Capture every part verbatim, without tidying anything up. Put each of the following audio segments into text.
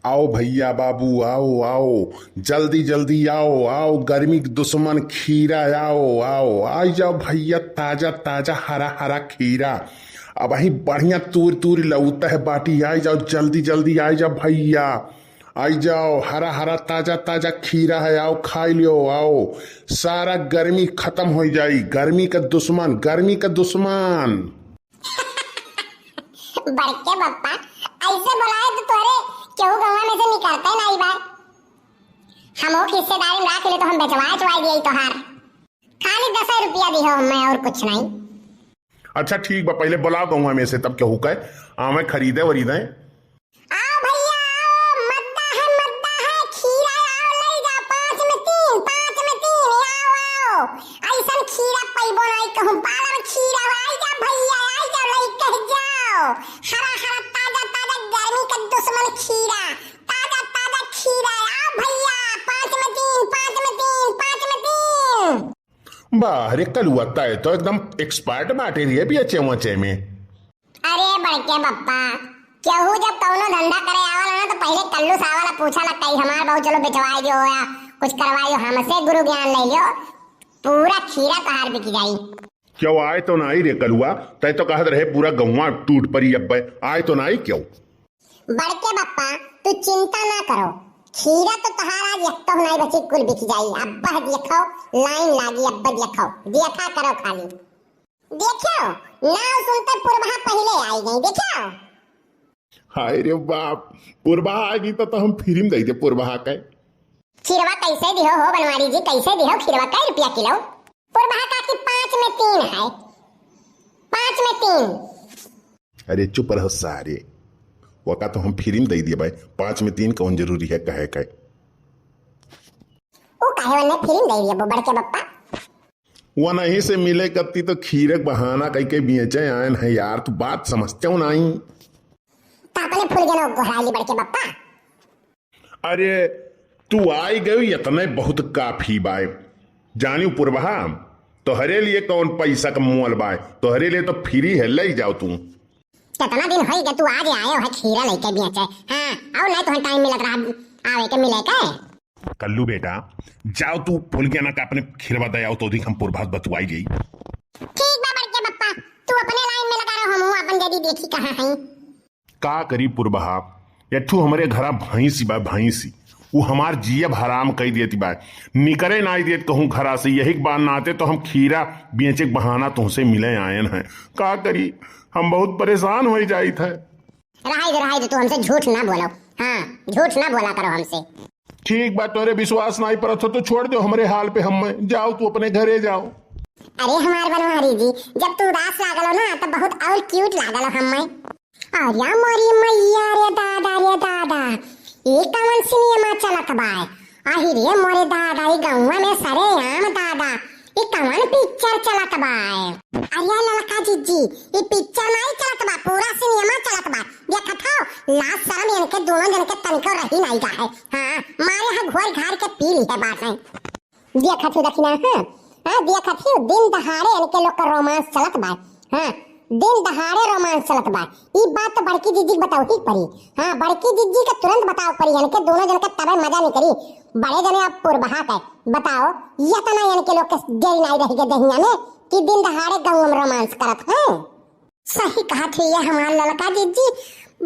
आओ भइया बाबू, आओ, आओ, जल्दी, जल्दी आओ, आओ, गर्मी के दुश्मन खीरा, आओ, आओ, आई जाओ भइया, ताजा, ताजा, हरा, हरा खीरा। अबहीं बढ़िया तूर, तूर लउता है बाटी, आई जाओ, जल्दी, जल्दी आई जाओ भइया, आई जाओ, हरा, हरा, ताजा, ताजा खीरा है, आओ, खाई लियो, आओ, सारा गर्मी खत्म होइ जाई, गर्मी का दुश्मन, गर्मी का दुश्मन। बड़के बप्पा, ऐसे बोलाए तो तोहरे केहू गौवा में से निकलते नाई बा। हम वो हिस्सेदारी में राख ले तो हम बेचवाए चुवाए दिए तोहार। खाली दस रुपया दिहो हमें और कुछ नहीं। अच्छा ठीक बा, पहले बोलाओ गौवा में से तब केहू के आवे खरीदे वरीदे। आओ भइया आओ, मद्दा है, मद्दा है, खीरा आओ, ले जाओ, पाँच में तीन, पाँच में तीन, आओ, आओ। ऐसन खीरा पइबो नाई कहूँ, बालम खीरा हो, आई जा भइया, आई जा, लइके जाओ। हरा, हरा, ताजा, ताजा, गर्मी के दुश्मन खीरा, ताजा, ताजा खीरा, आओ भइया, पाँच में तीन, पाँच में तीन, पाँच में तीन। वाह रे कलुआ, तय तो एकदम expert बाटे रे बेचे वचे में। अरे बड़के बप्पा, केहू जब कौनो धंधा करे आवाला ना तो पहिले कल्लू सावाला पूछाला, कई हमार बहू चलो बेचवाई दियो या कुछ करवाई दियो, हमसे गुरु ज्ञान ले लियो, पूरा खीरा तोहार बिक जाई। क्यों आए तो नाई रे कलुआ, तय तो कहत रहे पूरा गौवा टूट परी अब्बे, आए तो नाई क्यों? बड़के बप्पा, तू चिंता ना करो, खीरा तो तोहार आज यक्को नाई बची, कुल बिक जाई। अब्बे देखो, लाइन लागी, अब्बे देखो, देखा करो खाली। देखो, नाव सुनते पुरबहा पहिले आई गई, देखो। हाय रे बाप, पुरबहा आ गई तो, तो हम फ्री में दे दे पुरबहा के। खीरवा कैसे दिहो हो बनवारी जी, कैसे दिहो खीरवा, कै रुपया किलो? पुरबहा का कि पाँच में तीन है, पाँच में तीन। अरे चुप रहो सारे, वका तो हम फ्री में दे दिए भाई, पाँच में तीन कौन जरूरी है कहे के? वो काहे वन्ने फ्री में दे दिए वो बड़के बप्पा? वो नहीं से मिले कत्ती तो खीरे के बहाना कई के बेचे आयन है यार, तू बात समझते हो नहीं? तो अपने फूल गनो गोहराली बड़के बप्पा। अरे तू आई गयो इतने बहुत काफी बाय। जानियो पुरबहा, तोहरे लिए कौन पैसा का मोल बाय, तोहरे लिए तो फ्री है, ले जाओ तू। कितना दिन होई गए तू आज आयो है खीरा लेके बेचे। हाँ, आओ नहीं तो टाइम मिलत रहा आवे के मिले के। कल्लू बेटा, जाओ तू फुलगियाना का अपने खीरवा दे आओ तो अधिक हम पुरभात बतुआई जाई। ठीक बा बड़के बप्पा, तू अपने लाइन में लगा रहो, हम अपन जदी देखी कहाँ है। का करी पुरबहा, एक ठू हमरे घरा भैंसी बा, भैंसी। उ हमार जियब हराम कई देती बा, निकरे नाई देत कहूँ घरा से। यही के बात नाते तो हम खीरा बेचे के बहाना तुमसे मिले आयन है। का करी, हम बहुत परेशान हो जाइत है। रहाई दे, रहाई दे, तू हमसे झूठ ना बोलो। हाँ, झूठ ना बोला करो हमसे। ठीक बा, तोरे विश्वास नाई परत हो तो छोड़ दो हमरे हाल पे, हम जाओ, तू अपने घरे जाओ। अरे हमार बनवारी जी, जब तू उदास लागलो ना तो बहुत और क्यूट लागलो हमें। अरे मोरी मैया रे दादा रे दादा, ई कवन सिनेमा चलत बा? आही रे मोरे दादा, ई गौवा में सरेआम दादा, ई कवन पिक्चर चलत बा? अरे ललका जिज्जी, ई पिक्चर नाई चलत बा, पूरा सिनेमा चलत बा। देखत हो, लाज शरम इनके दोनों जन के तनिको रही नाई गा है। हाँ, मारे है घोर घार के पी ली है बात है। देखत हो दखिना, हाँ, हाँ, देखत हो, दिन दहाड़े इनके लोग का रोमांस चलत बा। हाँ, दिन दहाड़े रोमांस चलत बा। ई बात तो बड़की जिज्जी के बताओ ही पड़ी। हाँ, बड़की जिज्जी के तुरंत बताओ पड़ी, इनके दोनों जन के तबे मजा निकली। बड़े जने अब पुरबहा के बताओ, ये तो ना इनके लोग के देरी नाई रही के दहिया में कि दिन दहाड़े गाँव में रोमांस करत हैं। सही कहत है ये हमार ललका जिज्जी,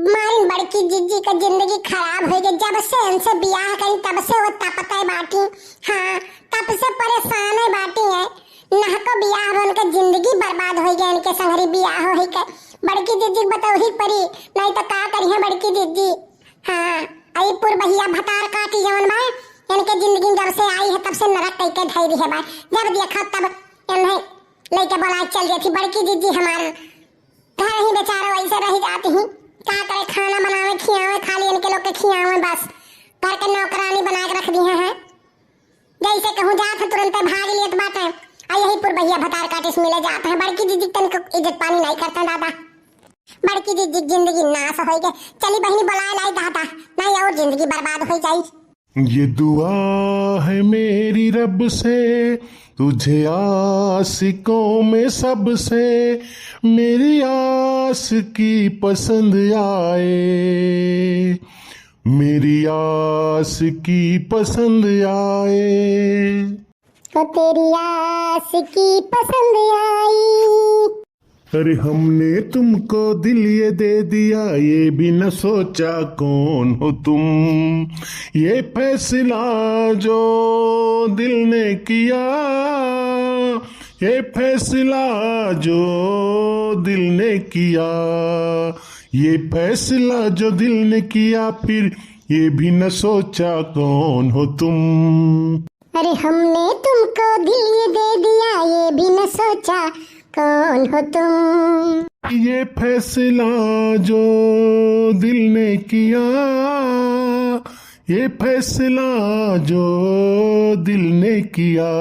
मारिन बड़की जिज्जी का जिंदगी खराब हो गई। जब से इनसे बियाह करी तब से वो तपते बाटी। हाँ, तब से परेशान है बाटी है। नहको बियाह बन के जिंदगी बर्बाद हो गया, इनके संगरी बियाह हो के। बड़की जिज्जी के बतौही परी, नहीं तो का करी है बड़की जिज्जी। हाँ, आई पुरबहिया भतार काटी जवन बा, इनके जिंदगी जब से आई है तब से नरक कई के धई रही है बा। जब देखा तब इन्हें लेके बोला चल जाती बड़की जिज्जी हमार। घर ही बेचारो ऐसे रह जाती ही, का करे, खाना बनावे, खियावे, खाली इनके लोग के खियावे बस। घर के नौकरानी बना के रख दी है। जैसे कहूँ जात है तुरंत भाग लेत बाटे। आ यही पुरबहिया भतार काटिस मिले जात है, बड़की जिज्जी तनिक इज्जत पानी नहीं करते दादा। बड़की जिज्जी जिंदगी नाश हो गए। चली बहनी बुलाए लाई दादा, नहीं और जिंदगी बर्बाद हो जाई। ये दुआ है मेरी रब से, तुझे आशिकों में सबसे, मेरी आशिकी पसंद आए। मेरी आशिकी पसंद आए। ओ तेरी आशिकी पसंद आई। अरे हमने तुमको दिल ये दे दिया, ये भी न सोचा कौन हो तुम। ये फैसला जो दिल ने किया, ये फैसला जो दिल ने किया, ये फैसला जो दिल ने किया, फिर ये भी न सोचा कौन हो तुम। अरे हमने तुमको दिल ये दे दिया, ये भी न सोचा कौन हो तुम। ये फैसला जो दिल ने किया, ये फैसला जो दिल ने किया।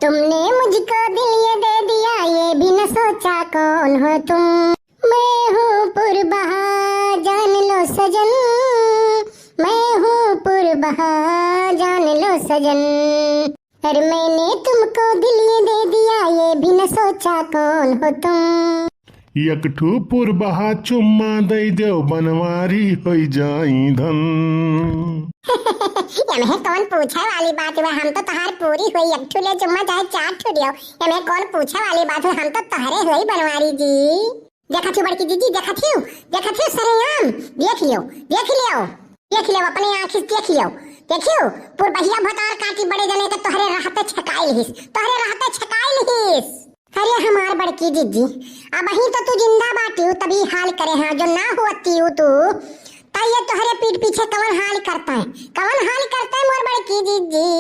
तुमने मुझको दिल ये दे दिया, ये भी न सोचा कौन हो तुम। मैं हूँ पुरबहा जान लो सजन, मैं हूँ पुरबहा जान लो सजन। अरे मैंने तुमको दिल ये दे दिया, ये भी न सोचा कौन हो तुम। एक ठू पुरबहा चुम्मा दे दो, बनवारी होई जाई धन। एमे कौन पूछे वाली बात हुआ, हम तो तोहार पूरी हुई, एक ठू ले चुम्मा चाहे चार ठू दियो, एमे कौन पूछे वाली बात हुआ, हम तो तोहरे हुई बनवारी जी। देखत हियो बड़की जिज्जी, देखत हियो, देखत हियो सरेआम, देख लियो, देख लियो, देख लियो, अपने आँखी से देख लियो, देखियो, पुरबहिया भतार काटी बड़े जने के तोहरे रहते छकाई लिहिस, तोहरे रहते छकाई लिहिस। अरे हमार बड़की जिज्जी, अबहीं तो तू जिंदा बाटियो तभी हाल करे हाँ, जो ना होतियो तू, त ये तोहरे पीठ पीछे कवन हाल करता है, कवन हाल करता है मोर बड़की जिज्जी।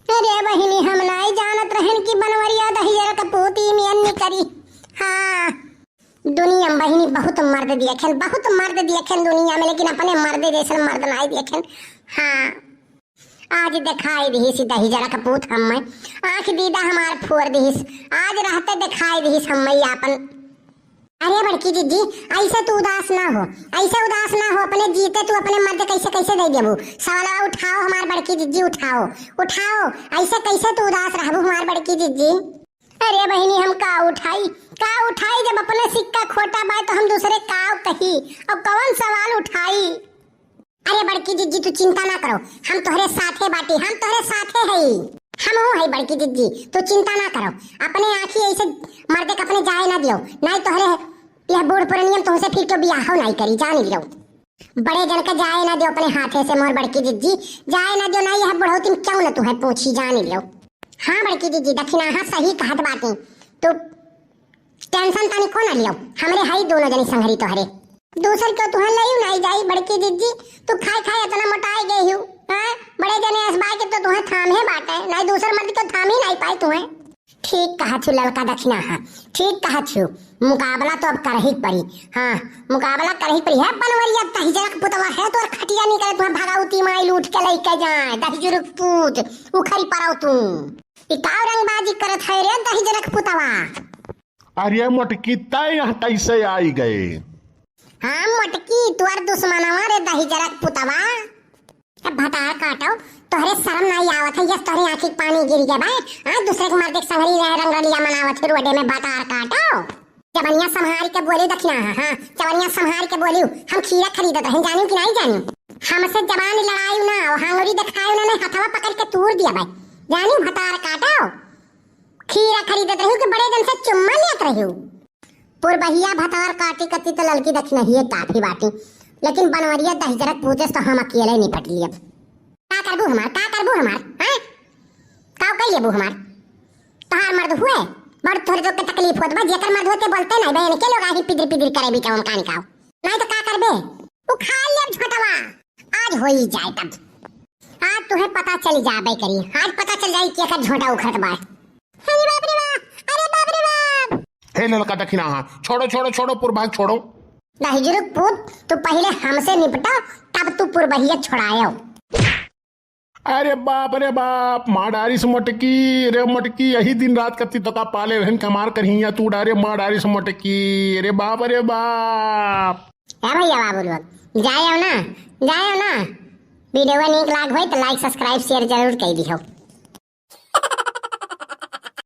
अरे बहिनी, हम नाई जानत रहन कि बनवरिया दहिजरा के पूती मियन निकरी। हाँ, दुनिया में बहिनी बहुत मर्द दियखन, बहुत मर्द दियखन दुनिया में, लेकिन अपने मर्द जैसन मर्द नाई दियखन। हाँ, आज देखाई दिहिस दहिजरा के पूत हम्मे, आँख दीदा हमार फोर दिहिस, आज रहते देखाई दिहिस हम्मे आपन। अरे बड़की जिज्जी, ऐसे तू उदास ना हो, ऐसे उदास ना हो, अपने जीते तू अपने मर्द कैसे कैसे दे देबू? सवालवा उठाओ हमार बड़की जिज्जी, उठाओ, उठाओ, ऐसे कैसे तू उदास रहबू हमार बड़की जिज्जी? अरे बहिनी, हम का उठाई, का उठाई, जब अपने सिक्का खोटा बाय तो हम दूसरे का कही, अब कौन सवाल उठाई? अरे बड़की जिज्जी, तू चिंता ना करो, हम तोहरे साथे बाटी, हम तोहरे साथे हई, हम हूँ हई बड़की जिज्जी, तू चिंता ना करो, अपने आँखी ऐसे मर्दे के अपने जाए ना दियो, नाई तोहरे यह बूढ़ पुरनियम तुमसे फिर क्यों बियाह नाई करी, जान लियो। बड़े जन के जाए ना दियो अपने हाथे से मोर बड़की जिज्जी, जाए ना दियो, ना यह बुढ़ौती में क्यों ना तुहे पूछी, जान लियो। हाँ बड़की जिज्जी, दखिनाहा सही कहत बाटी, तू tension तनिको ना लियो, हमरे हई दोनों जनी संघरी तोहरे। दूसर क्यों तुहे लइउ नाई जाई बड़की जिज्जी, तू खाए खाए इतना मोटाए गई हूँ, हाँ? बड़े जने असबाए के तो तुहे थामे बाटे, नाई दूसर मर्द क्यों थामे नाई पाए तुहे। ठीक कहत छु ललका दखिनाहा, ठीक कहत छु। मुकाबला तो अब करही के पड़ी। हाँ, मुकाबला करही के पड़ी। है बनवरिया दहिजरक पुतवा है, तोर खटिया निकले, तुम्हें भगवती माई लूट के लेके जाए। दहिजरक पूत, उखरी पड़ो तू। ई का रंगबाजी करत है रे दहिजरक पुतवा? अरे मोटकी, तै यहाँ कैसे आई गए? हाँ मोटकी, तोर दुश्मनवा रे दहिजरक पुतवा। ए भतार काटो, तोहरे शरम नाई आवत है, यस तोहरे आँखी के पानी गिर गया बा। हाँ, दूसरे के मर्दे के संगरी रह रंगरलिया मनावत है रोडे में, भतार काटो। जबनिया संभार के बोली दखिनाहा, हाँ, जबनिया संभार के बोली, हम खीरा खरीदत रहन, जानी कि नाई जानी? हमसे जबान लड़ाई ना, और हांगरी दिखाई ना, नहीं हथवा पकड़ के तूर दिया बा, जानी भतार काटो। खीरा खरीदत रही कि बड़े जन से चुम्मा लेत रही? पुरबहिया भतार काटी कती त ललकी दखिनहिए काफी बाटी, लेकिन बनवरिया दहिजरक पूछे तो हम अकेले निपट लियब। का करबू हमार, का करबू हमार, हैं? का कर लेबू हमार? तोहार मर्द हुए, बड़ तोहरे जोग के तकलीफ होत बा, जेकर मर्द होते बोलते नहीं बे, इनके लोग आही पिदिर पिदिर करे बीच में कानी काव। नहीं तो का करबे? उखाड़ लेब झोंटवा, आज होई जाए तब। आज तुहे पता चल जाबे करी, आज पता चल जाई कि एकर झोंटा उखड़त बा। अरे बाप रे बाप, अरे बाप रे बाप। हे ललका दखिनाहा, छोड़ो, छोड़ो, छोड़ो, पुरभाग छोड़ो। दहिजरक पूत, तू पहिले हमसे निपटो, तब तू पुरबहिया छोड़ायो। अरे बाप रे बाप, मार डारिस मोटकी, रे मोटकी, यही दिन रात कत्ती तोका पाले रहन कमार करहिया तू डारे, मार डारिस मोटकी, रे बाप रे बाप। ए भैया बाबू लोग, जायो ना, जायो ना। वीडियो नीक लाग होई तो like, subscribe, share जरूर कर दिहो।